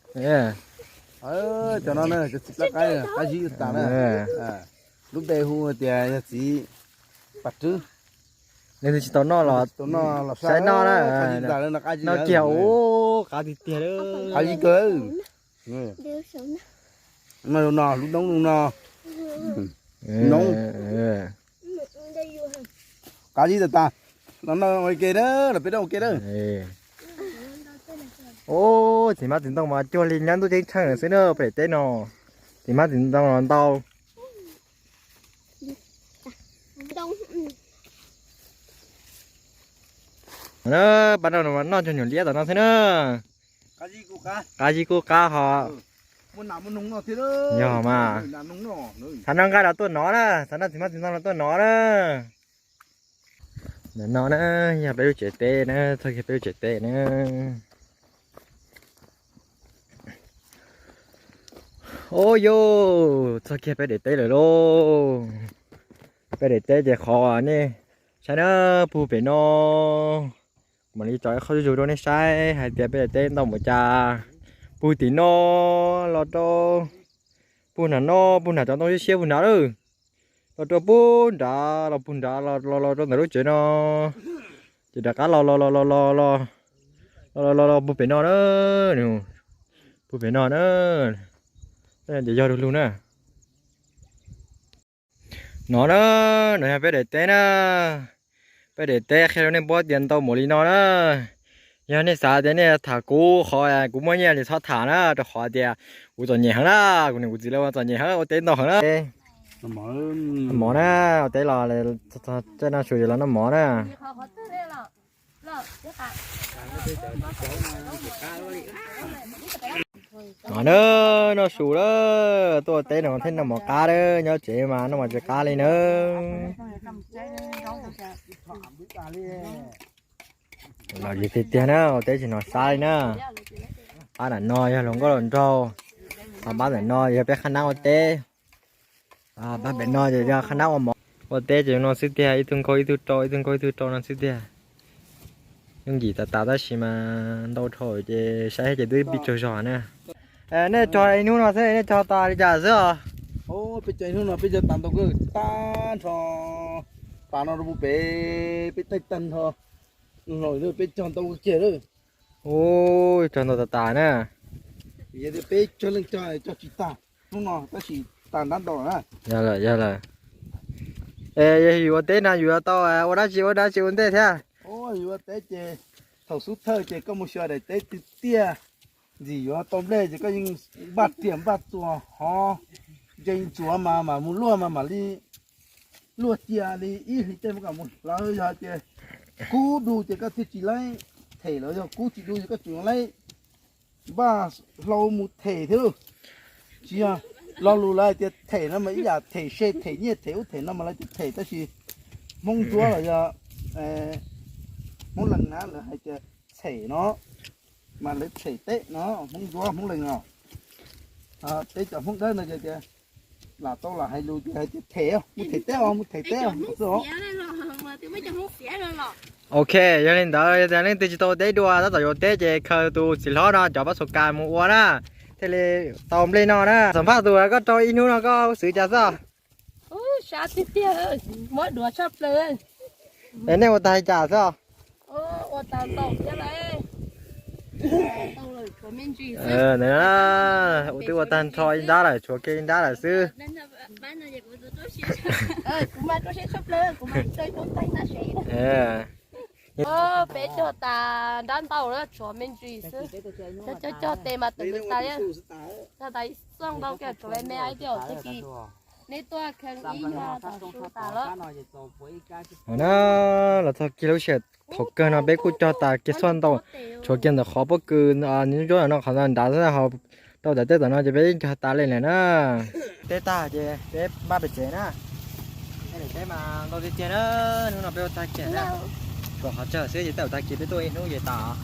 Cov no na, cov txiv plab qaib, qab zib tas na. Lub npe hu tias yog txiv Pas Rwb. Leej twg tsis tau noj los saib noj na. Noj kiag ub, qab tiag tiag. Qab zib kawg. No, lub noob no. Noob. Qab zib tas tas. No no ua ke na, los peb noj ua ke na. Ub, txiv hmab txiv ntoo mas cuag li nyab ntuj ceeb tsheej xwb na, pem teb no. Txiv hmab txiv ntoo los ntau. Pab no noj cog nyuam liab tom no xwb na. Qab zib kuj qab hos. Yog mas. Thaum no nqa los tuaj nov na, thaum no txiv hmab txiv ntoo los tuaj nov na. Ntawm no na, yog peb lub tsev teb na, txog kiag peb lub tsev teb na. Ub yuj, txog kiag peb daim teb lawm lauj. Peb daim teb ces qhov nej saib na, puag pem no. Mam li tso ib qho zuj zus rau nej saib hais tias peb daim teb ntau npaum cas. Puag tim no los rau, puag nram no, puag nram cov ntoo siab siab puag nrad lawm. Los rau puag nrad, los puag nrad, los los los rau ntawm lub tsev no. Ces rov qab los los los los los los los los los puag pem no na. Puag pem no na. Ces yog lug lug na. No na, no yog peb daim teb na. Peb daim teb qhia rau nej paub tias ntau npaum li no na. Yog nej xav tias nej tham kuv qhov kuv muaj nyiaj li txhob tham na, rau qhov tias kuv txom nyem heev na, kuv niam kuv txiv lawv txom nyem heev, ua teb ntau heev na. Mov na, ua teb los, caij noj su ces los noj mov na. Mov na, noj su lawm, tuaj ua teb no thiaj noj mov qab lawm, nyob tsev mas noj mov tsis qab li na. Los tiag tiag na, ua teb tsis hnov sab li na. Pab ntawm no yog hluas nkauj hluas nraug, ho pab ntawm no yog peb qhab nab ua teb. Pab pem no ces yog qhab nab ua mov. Ua teb ces no xwb tiag, ib tug nkaug ib tug rau, ib tug nkaug ib tug rau no xwb tiag. Yooj yim tas tas tab sis mas ntau dhau ces saib ces twb pib tsaug zog na. Nej cog ib hnub no xwb nej cog tas li cas xwb os? Peb cog ib hnub no peb cog tas ntau kawg, tag nrho tas no rau pem peb teej tag nrho los peb cog ntau kawg kiag lawm. Ub, cog ntau tas tas na. Yog tias peb cog leej cog cog tsis tag hnub no tab sis tas nrab ntau na. Yog lawm, yog lawm. Es yog yus ua teb no yus yuav tau ua dab tsi ua dab tsi ua ntej thiab? Yus ua teb ces thaum xub thawj ces koj mus xyuas daim teb tiag tiag, ntxim yuav tau nplej ces koj yeej npaj riam npaj txuas hov, ntsees ntxuav mas mam mus luaj mas mam li luaj cia li ib hlis tej mam kom mus hlawv. Yog hais tias kub du ces koj thiaj tsis laib them lawm, yog kub tsis du ces koj tsuas laib npaj hlau mus them thiab lauj. Tsis yog, lo lus lawv hais tias them no mas ib yam them se them nyiaj them ub them no mas lawv tias them tab sis Hmoob Ntsuab los yog Hmoob Lees na lawv hais tias them no, mas lawv them teb no, Hmoob Ntsuab Hmoob Lees no. Peb cov Hmoob Dawb no ces tias lam tau lam hais lus ces hais tias them, mus them teb os, mus them teb os xwb os. Ok, yog li ntawd yog tias leej twg tsis tau ua teb dua tab tom yuav ua teb ces khaws tus txiv hlob no cov pab xus kas mus ua na, thiaj li tau nplej noj na. Xam phaj tus koj rau ib hnub no koj xwv cas xwb? Sab tiag tiag, muab duav tshaj plaws. Es nej ua tag li cas xwb? Ua twb ua tag nrho ib nrab lawm, tshuav kiag ib nrab lawm xwb. Peb cog tas nrab ntau lawm, tshuav me ntsis xwb. Cog cog cog tes mas tawm tas li, cog tas ib xoj ntau kiag, tshuav me me ib tiag tag kis. Neb tuaj kheev ib nyuag tas su tas lawm. Los txog kiag lub sij hawm thaum kawg no peb kuj cog tas kiag xoj ntau, tshuav kiag ntawm qhov pob kws nyob no qhov nrad xwb, ho rau tom tej tom no ces peb yeej cog tas li lawm na. Teb tag ces peb npaj pem tsev na. Peb mas ntau tiag tiag na, hnub no peb ua tag kiag na. Tshuav qhov tsawg xwb ces tawm tag kis peb tuaj ua ib hnub ces tas.